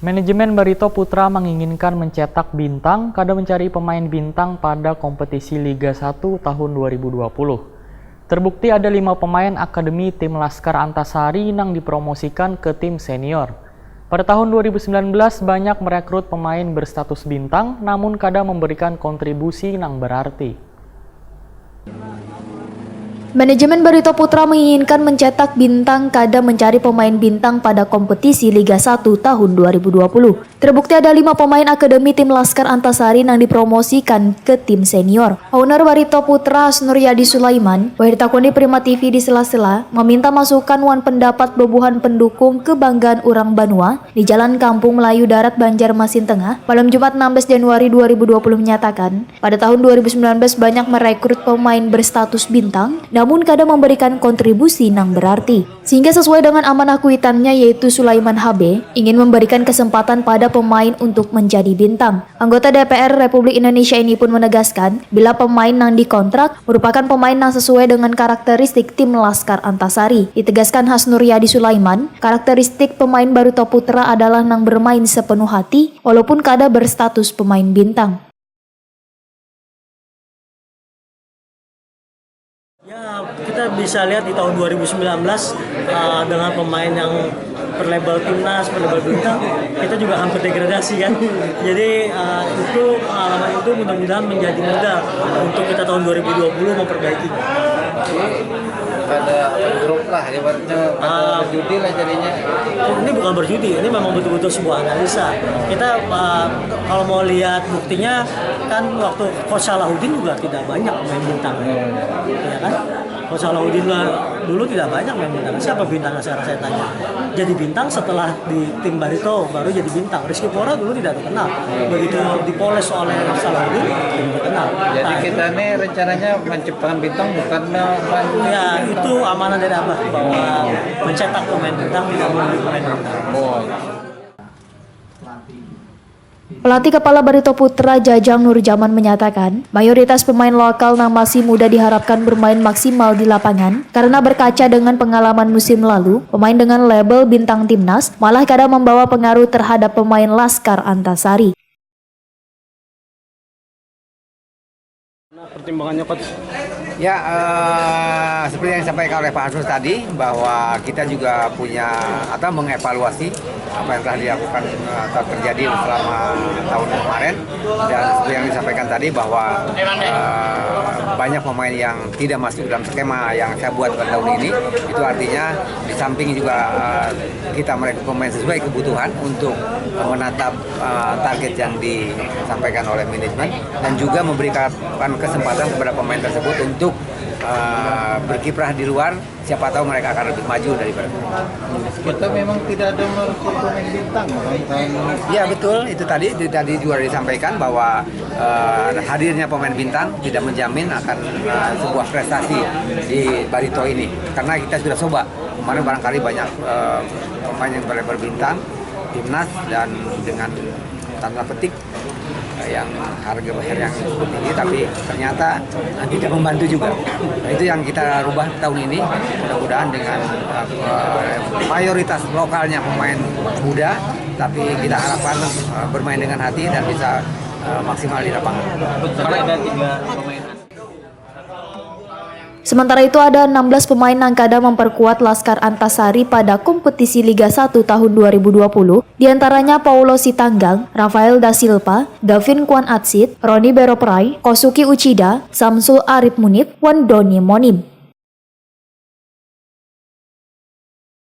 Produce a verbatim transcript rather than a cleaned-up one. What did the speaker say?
Manajemen Barito Putra menginginkan mencetak bintang, kada mencari pemain bintang pada kompetisi Liga satu tahun dua ribu dua puluh. Terbukti ada lima pemain akademi tim Laskar Antasari nang dipromosikan ke tim senior. Pada tahun dua ribu sembilan belas, banyak merekrut pemain berstatus bintang, namun kada memberikan kontribusi nang berarti. Manajemen Barito Putra menginginkan mencetak bintang, kada mencari pemain bintang pada kompetisi Liga satu tahun dua ribu dua puluh. Terbukti ada lima pemain akademi tim Laskar Antasari nang dipromosikan ke tim senior. Owner Barito Putra, Hasnur Yadi Sulaiman, wayah ditakuni Prima T V di sela-sela, meminta masukan wan pendapat bubuhan pendukung kebanggaan urang banua di Jalan Kampung Melayu Darat, Banjarmasin Tengah, malam Jumat enam belas Januari dua ribu dua puluh menyatakan, pada tahun dua ribu sembilan belas banyak merekrut pemain berstatus bintang, namun kada memberikan kontribusi nang berarti. Sehingga sesuai dengan amanah kuitannya, yaitu Sulaiman H B ingin memberikan kesempatan pada pemain untuk menjadi bintang. Anggota D P R Republik Indonesia ini pun menegaskan, bila pemain nang dikontrak merupakan pemain nang sesuai dengan karakteristik tim Laskar Antasari. Ditegaskan Hasnur Yadi Sulaiman, karakteristik pemain Barito Putra adalah nang bermain sepenuh hati, walaupun kada berstatus pemain bintang. Ya, kita bisa lihat di tahun dua ribu sembilan belas, eh, dengan pemain yang berlabel timnas, berlabel bintang, kita juga hampir degradasi, kan. Jadi, eh, itu pengalaman itu mudah-mudahan menjadi modal untuk kita tahun dua ribu dua puluh memperbaiki. Pada grup lah, ibaratnya pada Ah. judi lah jadinya. Ini bukan berjudi, ini memang betul-betul sebuah analisa. Kita, eh, kalau mau lihat buktinya, kan waktu Coach Salahuddin juga tidak banyak main bintang, ya kan? Coach Salahuddin lah dulu tidak banyak main bintang. Siapa bintangnya sekarang, saya tanya? Jadi bintang setelah di tim Barito, baru jadi bintang. Rizky Pora dulu tidak terkenal. Begitu dipoles oleh Salahuddin, jadi terkenal. Jadi Nah, kita nih rencananya menciptakan bintang bukan me- Ya, itu amanah dari Abah, bahwa mencetak pemain bintang tidak membeli pemain bintang. Oh. Pelatih Kepala Barito Putra, Jajang Nurjaman, menyatakan, mayoritas pemain lokal nang masih muda diharapkan bermain maksimal di lapangan karena berkaca dengan pengalaman musim lalu, pemain dengan label bintang timnas malah kada membawa pengaruh terhadap pemain Laskar Antasari. Nah, pertimbangannya, Coach? Ya, eh, seperti yang disampaikan oleh Pak Arsus tadi, bahwa kita juga punya atau mengevaluasi apa yang telah dilakukan, eh, atau terjadi selama tahun kemarin, dan seperti yang disampaikan tadi, bahwa eh, banyak pemain yang tidak masuk dalam skema yang saya buat pada tahun ini. Itu artinya, di samping juga eh, kita merekrut pemain sesuai kebutuhan untuk menatap eh, target yang disampaikan oleh manajemen, dan juga memberikan kesempatan kepada pemain tersebut untuk eh, berkiprah di luar. Siapa tahu mereka akan lebih maju daripada kita. Kita memang tidak ada merekrut pemain bintang, kan? Ya, betul, itu tadi, itu tadi juga disampaikan bahwa eh, hadirnya pemain bintang tidak menjamin akan eh, sebuah prestasi di Barito ini, karena kita sudah coba kemarin, barangkali banyak eh, pemain yang ber- berbintang timnas, dan dengan tanda petik eh, yang harga bayar yang cukup tinggi, tapi ternyata eh, tidak membantu juga. Nah, itu yang kita rubah tahun ini. Mudah-mudahan dengan eh, mayoritas lokalnya pemain muda, tapi kita harapkan eh, bermain dengan hati dan bisa eh, maksimal di lapangan. Karena ada tiga pemain. Sementara itu, ada enam belas pemain nang kada memperkuat Laskar Antasari pada kompetisi Liga satu tahun dua ribu dua puluh, di antaranya Paulo Sitanggang, Rafael da Silva, Gavin Kwan Atsit, Roni Beroprai, Kosuki Uchida, Samsul Arif Munif, wan Doni Monim.